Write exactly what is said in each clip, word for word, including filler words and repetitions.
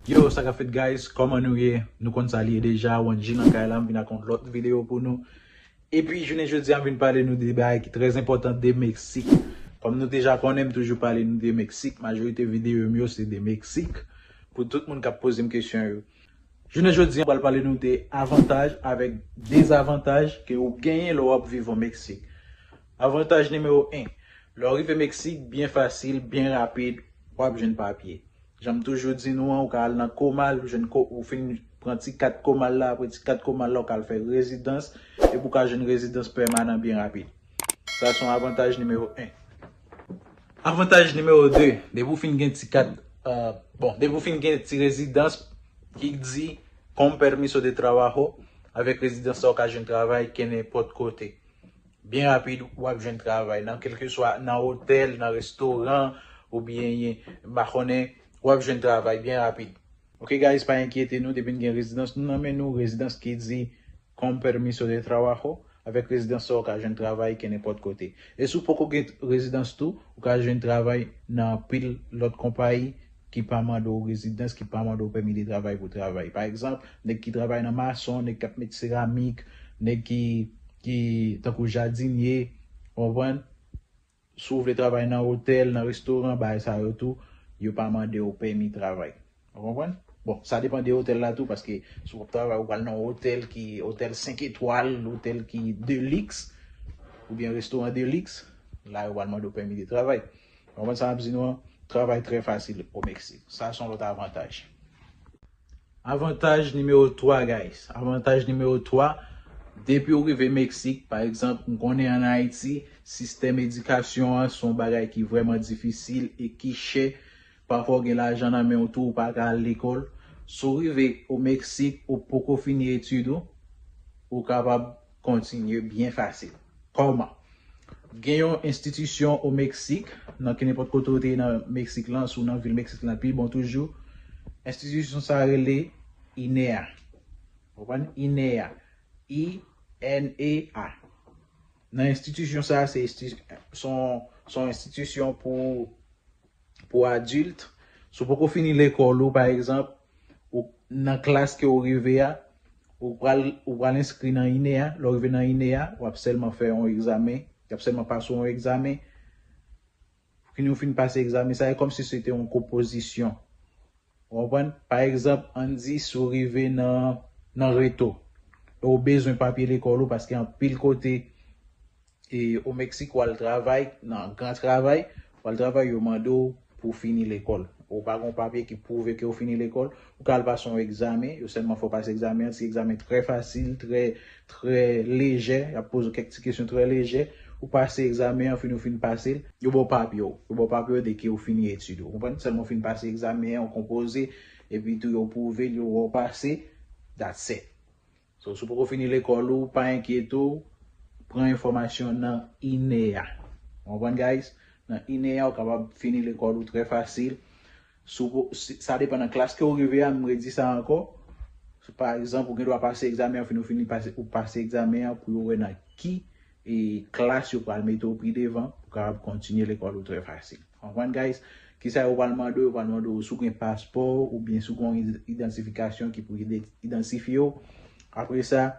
Yo, sa k ap fèt, guys? Kòman nou ye? Nou konn sa l ye deja. One G nan kay la, m vin ak yon lòt videyo pou nou. Epi, jounen jodi a, m vin pale nou de bagay ki trè enpòtan de Meksik. Kòm nou deja konnen, m toujou pale nou de Meksik. Majorite videyo m yo, se de Meksik. Pou tout moun k ap poze m kesyon yo. Jounen jodi a, m pral pale nou de avantaj avèk dezavantaj ke ou genyen lè w ap viv o Meksik. Avantaj nimewo en, lè w rive Meksik, byen fasil, byen rapid, w ap jwenn papye. Jan m toujou di nou an, ou ka al nan Komal, ou jwenn ko, ou fin pran ti kat Komal la, apre ti kat Komal la, ou ka al fè rezidans, epi ou ka jwenn rezidans pèmanan byen rapid. Sa se yon avantaj nimewo en. Avantaj nimewo de, depi ou fin gen ti kat, euh, bon, depi ou fin gen ti rezidans ki di con permiso de trabajo, avèk rezidans sa ou ka jwenn travay kenenpòt kote. Byen rapid, w ap jwenn travay nan kèlkeswa nan otèl, nan restoran, oubyen, m pa konnen, w ap jwenn travay byen rapid. Ok, guys, pa enkyete nou, depi n gen rezidans nou nan men nou, rezidans ki di con permiso de trabajo, avèk rezidans sa ou ka jwenn travay kenenpòt kote. E si w poko gen rezidans tou, ou ka jwenn travay nan anpil lòt konpayi ki pa mande w rezidans, ki pa mande w pèmi de travay pou travay. Pa egzanp, nèg ki travay nan mason, nèg k ap met seramik, nèg ki, ki tankou jadinye, w konprann? Si w vle travay nan otèl, nan restoran, bagay sa yo tou, yo pa mande w pèmi travay. Ou konprann? Bon, sa depan de otèl la tou, paske si w ap travay, ou pral nan otèl ki, otèl senk etwal, otèl ki de liks, oubyen restoran de liks, la yo pral mande w pèmi de travay. Ou konprann sa m ap di nou an? Travay trè fasil o Meksik. Sa se yon lòt avantaj. Avantaj nimewo twa, guys. Avantaj nimewo twa, depi w rive Meksik, pa egzanp, m konnen ann Ayiti, sistèm edikasyon an se yon bagay ki vrèman difisil e ki chè. Pafwa w gen lajan nan men w tou, ou pa ka al lekòl. Si w rive o Meksik, ou poko fini etid ou, ou kapab kontinye byen fasil. Kòman? Gen yon enstitisyon o Meksik, nan kenenpòt kote w te ye nan Meksik lan, si w nan vil Meksik lan, pi bon toujou. Enstitisyon sa a rele INEA. Ou konprann? INEA. I N E A. Nan enstitisyon sa a, se ensti-, se yon, se yon enstitisyon pou, pou adilt. Si w poko fini lekòl ou, pa egzanp, ou, nan klas ke w rive a, ou pral, ou pral enskri nan INEA. Lè w rive nan INEA, w ap sèlman fè yon egzamen. Y ap sèlman pase w yon egzamen. Fin ou fin pase egzamen sa, e kòmsi se te yon konpozisyon. Ou konprann? Pa egzanp, ann di si w rive nan, nan reto, e w bezwen papye lekòl ou, paske anpil kote, e, o Meksik, w al travay, nan gran travay, w al travay, yo mande w pou w fini lekòl. Ou pa gen papye ki pwouve ke w fini lekòl, ou ka al pase yon egzamen, yo sèlman fè w pase egzamen an, ti egzamen trè fasil, trè, trè lejè, y ap poze w kèk ti kesyon trè lejè, ou pase egzamen an, fin ou fin pase l, yo ba w papye w, yo ba w papye w de ke w fini etid ou, ou konprann? Sèlman w fin pase egzamen an, w konpoze, epi tou yo pwouve l, yo wè w pase, that's it. So, si w poko fini lekòl ou, pa enkyete w, pran enfòmasyon nan INEA. Ou konprann, guys? Nan INEA, ou kapab fini lekòl ou trè fasil. Si w po-, si, sa depann nan klas ke w rive a, m redi sa ankò. Si, pa egzanp, ou gen dwa pase egzamen an, fin ou fini pase, ou pase egzamen an pou yo wè nan ki, e, klas yo pral mete w pi devan, pou w kapab kontinye lekòl ou trè fasil. Konprann, guys? Kisa yo pral mande w? Yo pral mande w si w gen paspò oubyen si w gen yon id-, idantifikasyon ki pou ide-, idantifye w. Apre sa,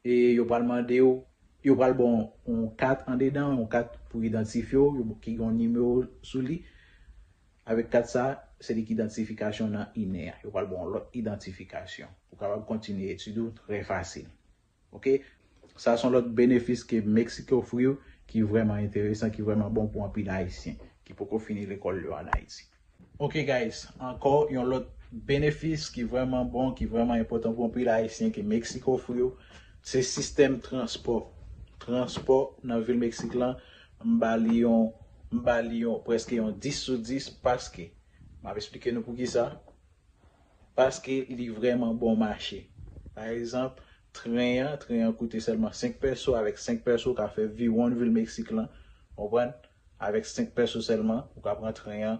e yo pral mande w, yo pral ba w yon kat andedan, yon kat pou idantifye w, yo, ki gen yon nimewo sou li. Avèk kat sa, se li ki idantifikasyon nan INEA. Yo pral ba w yon lòt idantifikasyon. Ou kapab kontinye etid ou trè fasil. Ok? Sa se yon lòt benefis ke Meksik ofri w ki vrèman enteresan, ki vrèman bon pou anpil Ayisyen ki poko fini lekòl yo ann Ayiti. Ok, guys, ankò yon lòt benefis ki vrèman bon, ki vrèman enpòtan pou anpil Ayisyen ke Meksik ofri w, se sistèm transpò. Transpò nan vil Meksik lan, m ba li yon, m ba li yon, prèske yon dis sou dis, paske, m ap esplike nou poukisa. Paske li vrèman bon mache. Pa egzanp, tren an, tren an koute sèlman senk pèso, avèk senk pèso, ou ka fè viwonn vil Meksik lan, konprann? Avèk senk pèso sèlman, ou ka pran tren an.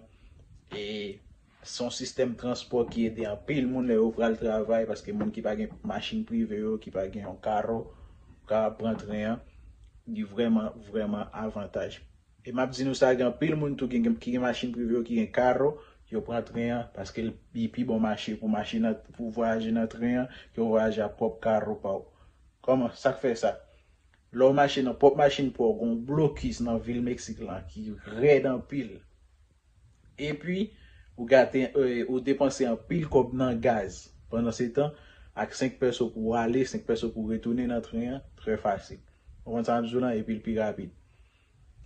E se yon sistèm transpò ki ede anpil moun lè yo pral travay, paske moun ki pa gen machin prive yo, ki pa gen yon karo, ou ka pran tren an. Li vrèman, vrèman avantaj. E m ap di nou sa, gen anpil moun tou ki gen, ki gen machin prive yo, ki gen karo, yo pran tren an, paske li pi bon mache pou mache nan, pou vwayaje nan tren an, ke w vwayaje ak pwòp karo pa w. Kòman? Sa k fè sa? Lè w mache nan pwòp machin pa w, gen yon blokis nan vil Meksik lan ki rèd anpil. Epi, ou gate, eh, ou depanse anpil kòb nan gaz. Pandan se tan, ak senk pèso pou w ale, senk pèso pou w retounen nan tren an, trè fasil. Ou konprann sa m di w lan? Epi l pi rapid.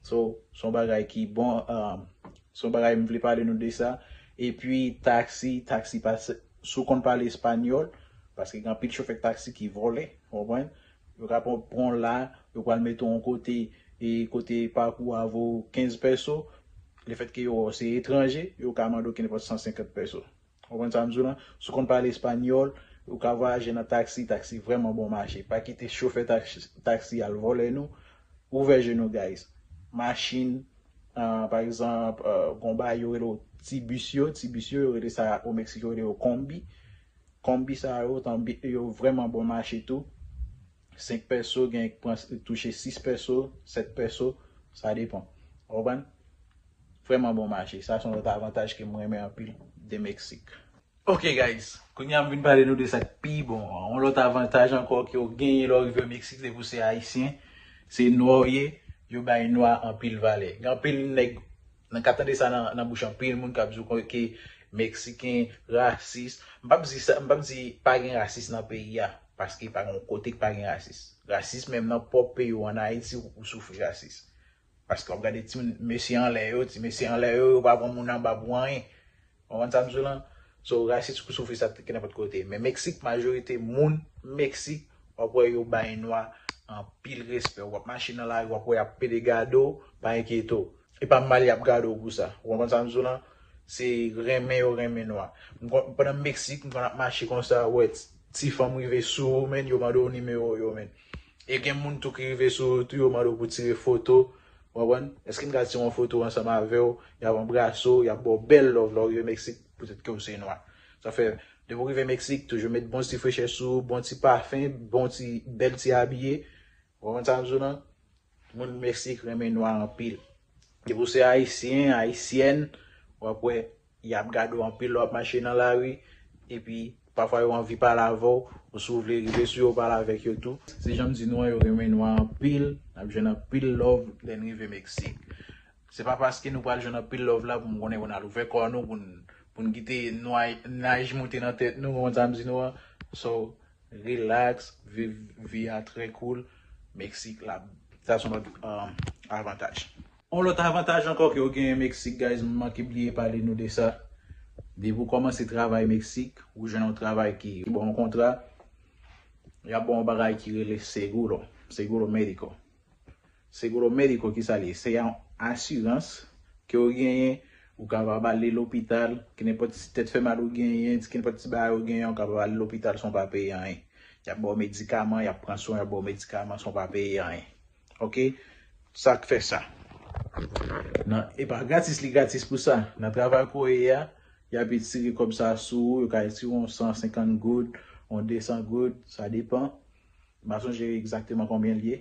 So, se yon bagay ki bon, um, se yon bagay m vle pale nou de sa. Epi, taksi, taksi pa, si w konn pale espanyòl, paske gen anpil chofè taksi ki vòlè, ou konprann? Yo ka pran, pran w la, yo pral mete w yon kote, e kote pakou a vo kenz pèso, lefètke yo wè w se etranje, yo ka mande w kenenpòt san senkant pèso. Ou konprann sa m di w lan? Si w konn pale espanyòl, ou ka vwayaje nan taksi, taksi vrèman bon mache. Pa kite chofè taksi, taksi al vòlè nou. Ouvè je nou, guys. Machin, ah, pa egzanp, ah, gon bagay yo rele w ti bis yo, ti bis yo, yo rele sa o Meksik, yo rele yo konbi. Konbi sa yo, tan bi-, yo vrèman bon mache tou. Senk pèso, gen k pran, touche sis pèso, sèt pèso, sa depan. Ou konprann? Vrèman bon mache. Sa se yon lòt avantaj ke m renmen anpil de Meksik. Ok, guys, kounye a m vin pale nou de sa k pi bon an. Yon lòt avantaj ankò ke w genyen lè w rive Meksik, depi w se ayisyen, se nwa w ye, yo bay nwa anpil valè. Gen anpil nèg, nan ka tande sa nan, nan bouch anpil moun k ap di w ke Meksiken rasis. M p ap di sa, m p ap di pa gen rasis nan peyi a, paske pa gen yon kote k pa gen rasis. Rasis menm nan pwòp peyi w an Ayiti, ou, ou soufri rasis. Paske w ap gade ti mesye anlè yo, ti mesye anlè yo, yo pa pran moun anba pou anyen. Ou konprann sa m di w lan? So, rasis ou soufri sa kenenpòt kote. Men Meksik, majorite moun Meksik, w ap wè yo bay nwa anpil respè. W ap mache nan lari, w ap wè y ap pede gade w, pa enkyete w. E pa mal y ap gade w pou sa. Ou konprann sa m di w lan? Se renmen yo renmen nwa. M konn, pandan Meksik, m konn ap mache konsa, wè, ti fanm rive sou ou, menn, yo mande w nimewo yo, menn. E gen moun tou ki rive sou ou tou, yo mande w pou tire foto. Ou konprann? Èske m ka tire yon foto ansanm avè w? Y ap anbrase w, y ap ba w bèl love lè w rive Meksik, poutèt ke w se nwa. Sa fè, depi w rive Meksik, toujou met bon ti frechè sou ou, bon ti pafen, bon ti, bèl ti abiye. Ou konprann sa m di w lan? Moun Meksik renmen nwa anpil. Depi w se ayisyen, ayisyèn, w ap wè, y ap gade w anpil lè w ap mache nan lari, epi pafwa yo anvi pale avè w, ou si w vle rive sou yo, pale avèk yo tou. Se jan m di nou an, yo renmen nwa anpil, n ap jwenn anpil love lè n rive Meksik. Se pa paske nou pral jwenn anpil love la pou m konnen pou n al ouvè kò nou, pou n, pou n kite nwayaj moute nan tèt nou, ou konprann sa m di nou an? So, relax, viv vi a trè cool. Meksik la, sa se yon lòt, um, avantaj. Yon lòt avantaj ankò ke w genyen Meksik, guys, m manke bliye pale nou de sa. Depi w kòmanse travay Meksik, ou jwenn yon travay ki, ki ba w yon kontra, y ap ba w yon bagay ki rele seguro, seguro médico. Seguro médico, ki sa l ye? Se yon asirans ke w genyen, ou kapab ale lopital, kenenpòt ti tèt fè mal ou genyen, ti kenenpòt ti bagay ou genyen, ou kapab ale lopital san w pa peye anyen. Y ap ba w medikaman, y ap pran swen, y ap ba w medikaman san w pa peye anyen. Ok? Sa k fè sa. Nan, e pa gratis, li gratis pou sa. Nan travay ke w ye a, y ap etire kòb sa sou ou, yo ka etire yon san senkant goud, yon de san goud, sa depan. M pa sonje egzakteman konbyen l ye.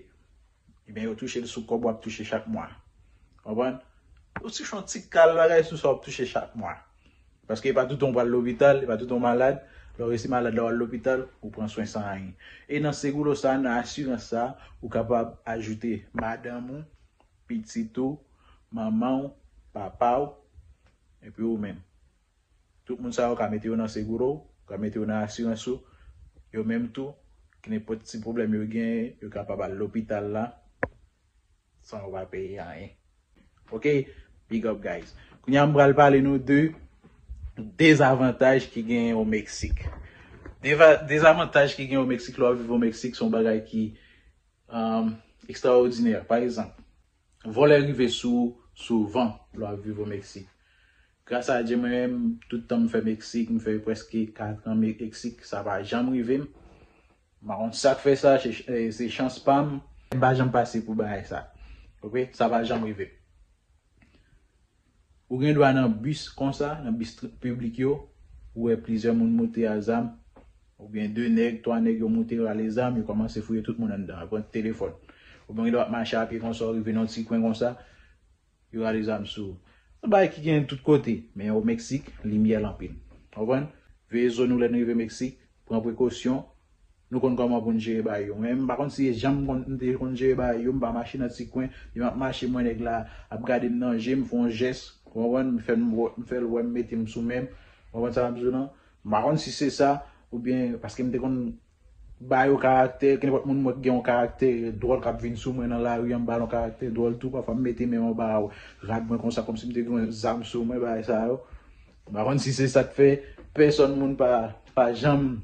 Ebyen, yo touche l sou kòb w ap touche chak mwa. Konprann? Ou touche yon ti kal bagay sou sa w ap touche chak mwa. Paske e pa toutan w pral lopital, e pa toutan w malad. Lè w resi malad la w al lopital, ou pran swen san anyen. E nan seguro sa, nan asirans sa, ou kapab ajoute madanm ou, pitit ou, manman w, papa w, epi ou menm. Tout moun sa yo ka mete yo nan seguro, ka mete yo nan asirans ou. Yo menm tou, kenenpòt ti pwoblèm yo genyen, yo kapab al lopital la san yo pa peye anyen. Ok? Big up, guys. Kounye a m pral pale nou de dezavantaj ki genyen o Meksik. Deva-, dezavantaj ki genyen o Meksik, lè w ap viv o Meksik, se yon bagay ki, um, ekstraòdinè. Pa egzanp, vòlè rive sou ou souvan lè w ap viv o Meksik. Gras a Dye, mwen menm, tout tan m fè Meksik, m fè prèske kat an Meksik, sa pa janm rive m. M pa konn sa k fè sa, se, eh, se chans pa m. M pa janm pase pou bagay sa. Ok? Sa pa janm rive m. Ou gen dwa nan bis konsa, nan bis tr-, piblik yo, ou wè plizyè moun moute a zam, oubyen de nèg, twa nèg, yo moute, yo rale zam, yo kòmanse fouye tout moun anndan, yo pran telefòn. Oubyen ou gen dwa ap mache a pye konsa, ou rive nan yon ti kwen konsa, yo rale zam sou ou. Tout bagay ki gen tout kote, men o Meksik, limyè l anpil. Konprann? Veye zo nou lè nou rive Meksik, pran prekosyon, nou konn kòman pou n jere bagay yo. Men m pa konn si e jan m konn, m te konn jere bagay yo, m pa mache nan ti kwen, lè m ap mache, m wè nèg la ap gade m nan je, m fè yon jès, konprann, m fè l, m fè l wè m mete m sou men m, konprann sa m ap di w lan? M pa konn si se sa, oubyen paske m te konn ba yo karaktè, kenenpòt moun m wè ki gen yon karaktè dwòl k ap vin sou mwen nan lari an, m ba l yon karaktè dwòl tou, pafwa m mete men m anba rad mwen konsa, kòmsi m te gen yon zam sou mwen, bagay sa yo. M pa konn si se sa k fè pèsòn moun pa, pa janm,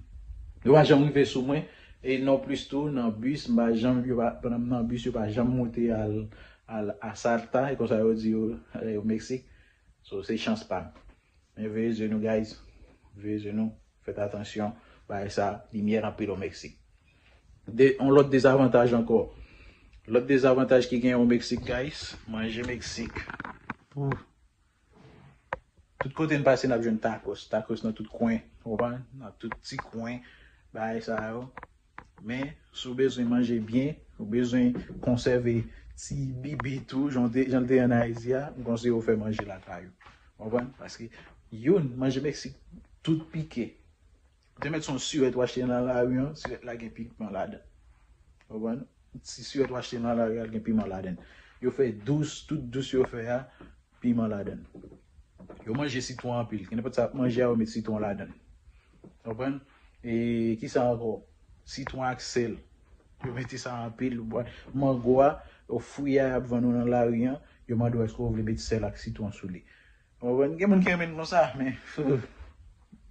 yo pa janm rive sou mwen. E non plis tou, nan bis, m pa janm, yo pa, pandan m nan bis, yo pa janm monte al, al Asalta, e konsa yo di yo, eh, o Meksik. So, se chans pa m. Men veye zye nou, guys. Veye zye nou. Fèt atansyon. Bagay sa, limyè anpil o Meksik. De, yon lòt dezavantaj ankò. Lòt dezavantaj ki gen o Meksik, guys, manje Meksik. Pou Tout kote n pase, n ap jwenn tacos. Tacos nan tout kwen, ou konprann? Nan tout ti kwen, bagay sa yo. Men, si w bezwen manje byen, ou bezwen konsève ti bibi tou, jan te, jan l te an Ayiti a, m konseye w fè manje lakay ou. Ou konprann? Paske youn, manje Meksik, tout pike. Ou te mèt se yon sirèt w achte nan lari an, sirèt la gen piman ladan. Ou konprann? Ti sirèt w achte nan lari a, l gen piman ladan. Yo fè dous, tout dous yo fè a, piman ladan. Yo manje sitwon anpil. Kenenpòt sa y ap manje a, yo met sitwon ladan. Konprann? E kisa ankò? Sitwon ak sèl. Yo mete sa anpil. Mango a, fwi a y ap vann ou nan lari an, yo mande w èske w vle met sèl ak sitwon sou li. Konprann? Gen moun ki renmen l konsa, men,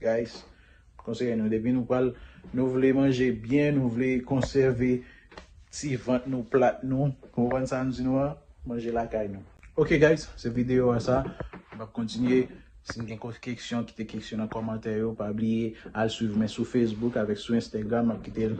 guys, konseye nou, depi nou pral, nou vle manje byen, nou vle konsève ti vant nou, plat nou, konprann sa m di nou an? Manje lakay nou. Ok, guys, se videyo a sa. M ap kontinye. Si n gen kèk kesyon, kite kesyon nan kòmantè yo. Pa bliye al swiv mwen sou Facebook avèk sou Instagram. M ap kite l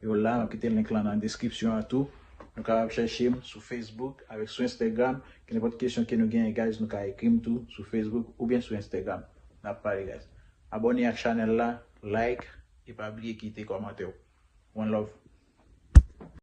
yo la. M ap kite link lan nan deskripsyon an tou. Nou kapab chèche m sou Facebook avèk sou Instagram. Kenenpòt kesyon ke nou genyen, guys, nou ka ekri m tou sou Facebook oubyen sou Instagram. N ap pale, guys. Abòne ak chanèl la, like, e pa bliye kite kòmantè w. One love.